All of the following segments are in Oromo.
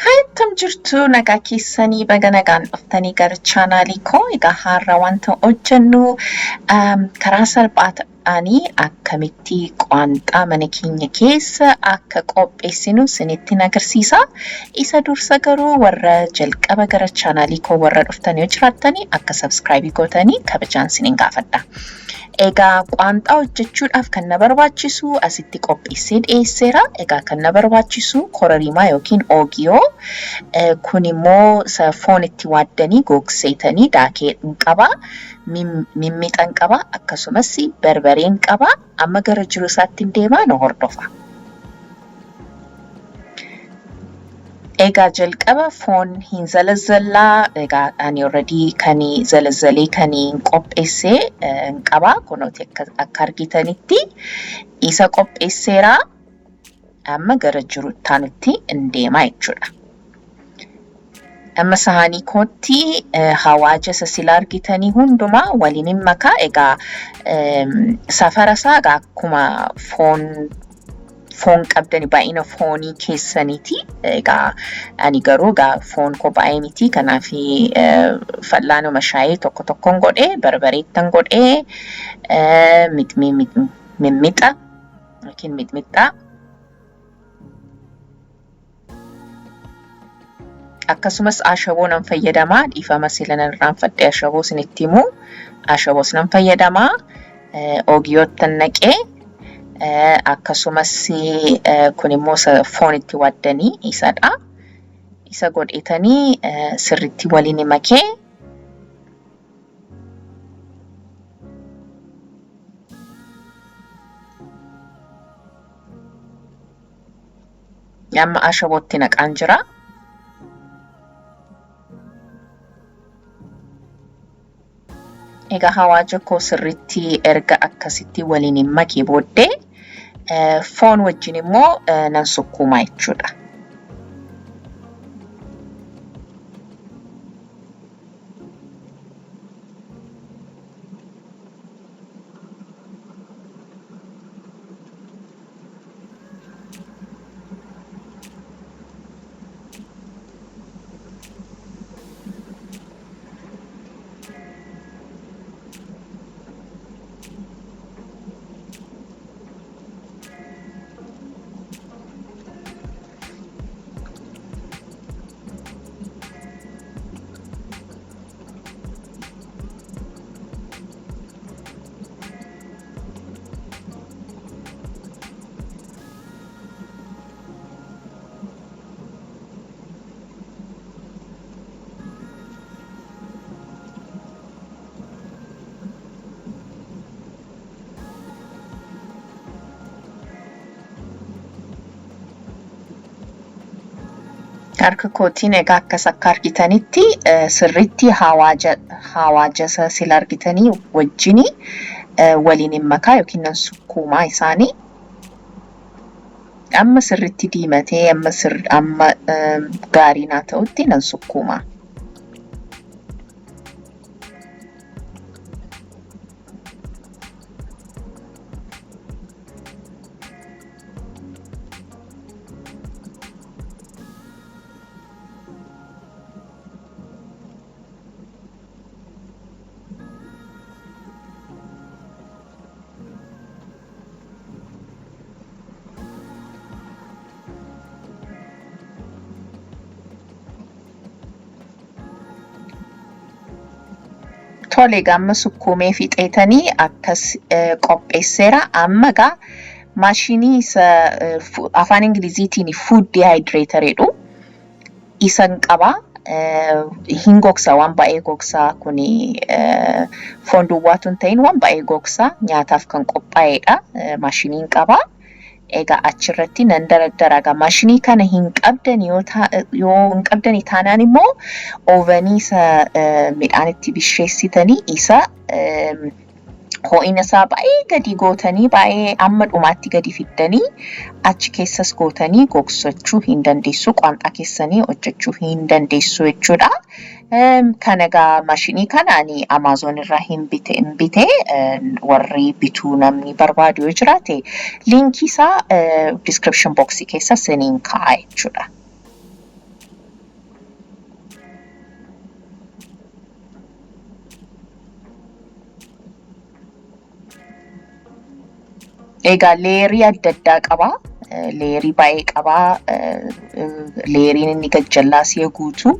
Akkam jirtu, nagaa keessanii? Baga nagaan dhuftanii gara chaanaalii koo. Egaa har'a wanta hojjennu karaa salphaa ta'anii akkamitti qaanxaa mana keenya keessa akka qopheessinu isinitti agarsiisa. Isa dursa garuu warra jalqaba gara chaanaalii koo warra dhuftan yoo jiraattanii akka subscribe gootanii kabajaan isiniin gaafadha. Egaa qaanxaa hojjechuudhaaf kan na barbaachisu asitti qopheessee dhiyeesseera. Egaa kan na barbaachisu kororimaa yookiin oogiyoo, kun immoo foon itti waaddanii gogseetanii daakee hin qaba. Mimmixa qaba, akkasumas barbareen qaba. Amma gara jiru isaatti hin deemaa, nu hordofa. Egaa jalqaba foon hin zalazzallaa. Egaa ani already kan zalazzalee kan qopheessee hin qaba. Kunooti akka argitanitti isa qopheesseera. Amma gara jiru taanutti hin deemaa jechuudha. Amma sahaanii kootti hawaaja isa sila argitanii hundumaa waliin hin makaa. Egaa safara isaa egaa akkuma foon qabdani, baay'ina foonii keessaniiti. Egaa ani garuu egaa foon koo baay'ee miti. Kanaaf fal'aanuma shaayii tokko tokkoon godhee, barbareettan godhee, mimmixa yookiin mixmixxaa. Akkasumas ashaboo nan fayyadamaa. Dhiifama, sila nan irraanfadhe ashaboo isinitti himu. Ashaboos nan fayyadamaa. Ogiyoottan naqee, akkasumas kun immoo foon itti waaddanii isadha. Isa godheetanii sirriitti waliin makee, amma ashabootti naqaan jira. Egaa hawaaja koo sirriitti erga akkasitti waliin hin makee booddee foon wajjin immoo nan sukkuumaa jechuudha. Harka kootiin egaa akkas akka argitanitti sirriitti hawaaja sila argitanii wajjini waliin hin makaa yookiin nan sukkuumaa isaanii. Amma sirriitti diimatee amma gaarii naa ta'utti nan sukkuumaa. Tole, egaa amma sukkuumee fixeetanii akkas qopheesseera. Amma egaa maashinii isa afaan Ingiliziitiin food dehydrator jedhu isan qaba. Hin gogsa, waan baay'ee gogsaa kuni, foon duwwaatu hin ta'in, waan baay'ee gogsaa, nyaataaf kan qophaa'edha. Maashiniin qaba. Egaa achirratti nan daraddara. Egaa maashinii kana hin qabdan yoo hin qabdani taanaan immoo ovenii isa midhaan itti bisheessitanii isa Ho'ina isaa baay'ee gadi gootanii baay'ee amma dhumaatti gadi fiddanii achi keessas gootanii gogsachuu hin dandeessu. Qaanxaa keessanii hojjechuu hin dandeessu jechuudha. Kan egaa maashinii kana ani Amazon irraa hin bite warri bituu namni barbaadu yoo jiraate liinkii isaa description box keessa isiniin kaa'a jechuudha. Egaa layerii adda addaa qaba. Layerii baay'ee qaba. Layeriin inni gajjallaa si'a guutu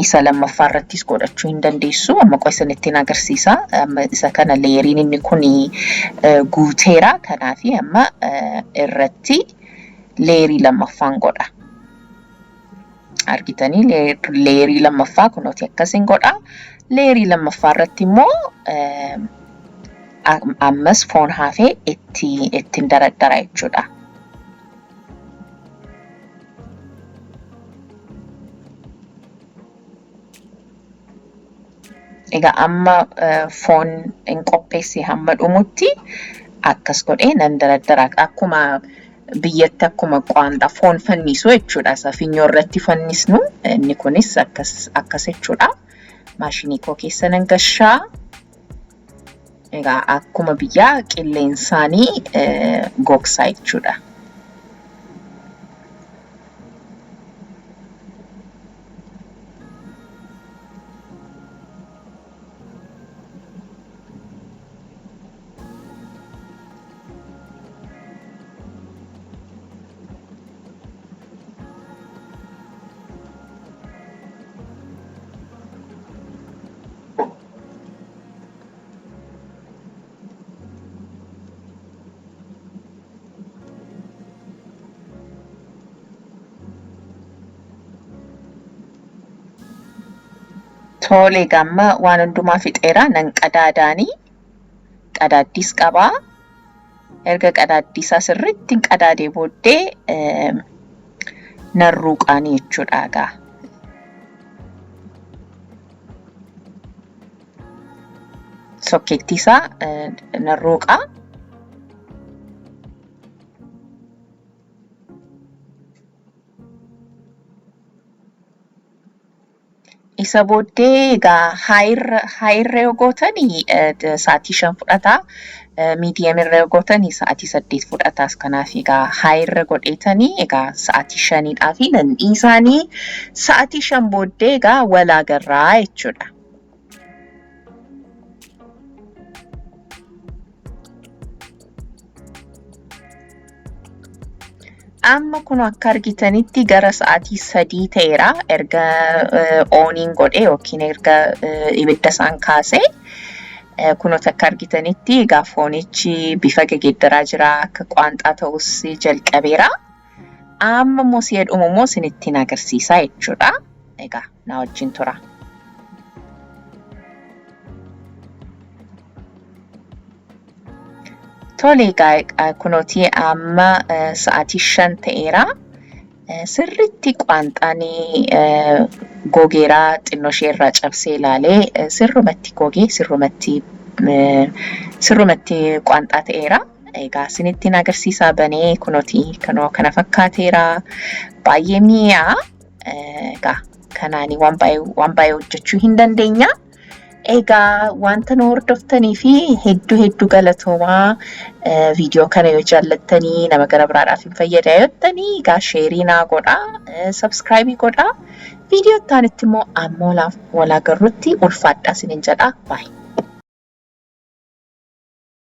isa lammaffaa irrattis godhachuu hin dandeessu. Amma qofa isinittiin agarsiisa. Amma isa kana layeriin inni kun guuteera. Kanaaf amma irratti layerii lammaffaan godha. Argitanii layerii lammaffaa kunooti akkasiin godha. Layerii lammaffaa irratti immoo ammas foon hafee ittiin daraddara jechuudha. Egaa amma foon hin qopheesse hamma dhumutti akkas godhee nan daraddara. Akkuma biyyatti akkuma qaanxaa foon fannisu jechuudha. Isa finyoo irratti fannisnu inni kunis akkas akkas jechuudha. Maashinii koo keessa nan gashaa. Egaa akkuma biyyaa qilleensaanii gogsaa jechuudha. Tole egaa amma waan hundumaa fixeera nan qadaadaanii qadaaddis qabaa. Erga qadaaddii isaa sirriitti qadaadee booddee nan ruuqaanii jechuudha egaa. Sokkeettii isaa nan ruuqaa. Isa booddee egaa high irra yoo gootanii sa'aatii 5 fudhata. Medium irra yoo gootanii sa'aatii 8 fudhata. Kanaaf egaa high irra godheetanii egaa sa'aatii 5dhaa fi nan dhiisaanii sa'aatii 5 booddee egaa wal agarraa jechuudha. Amma kun akka argitanitti gara sa'aatii 3 ta'eera erga oniin godhe yookiin erga ibidda isaan kaase. Kunoo akka argitanitti egaa foonichi bifa geeddaraa jira, akka qaanxaa ta'us jalqabeera. Amma immoo si'a dhumu immoo isinittiin agarsiisaa jechuudha. Egaa na wajjin tura. Tole egaa kunooti amma sa'aatii 5 ta'eera. Sirriitti qaanxaan gogeera, xinnoo ishee irraa cabsee ilaalee sirrumatti gogee sirrumatti qaanxaa ta'eera. Egaa isinittiin agarsiisaa banee kunooti kanoo kana fakkaateera. Baay'ee mi'aa. Egaa kanaanii waan baay'ee hojjechuu hin dandeenya. Egaa wanta nu hordoftanii fi hedduu hedduu galatoomaa. Viidiyoo kana yoo jaallattanii nama gara biraadhaaf hin fayyada yoo jettanii egaa share naa godhaa, subscribe godhaa. Viidiyoo itti aanutti immoo ammoo wal agarrutti ulfaadhaa isiniin jedha. Baay'ee.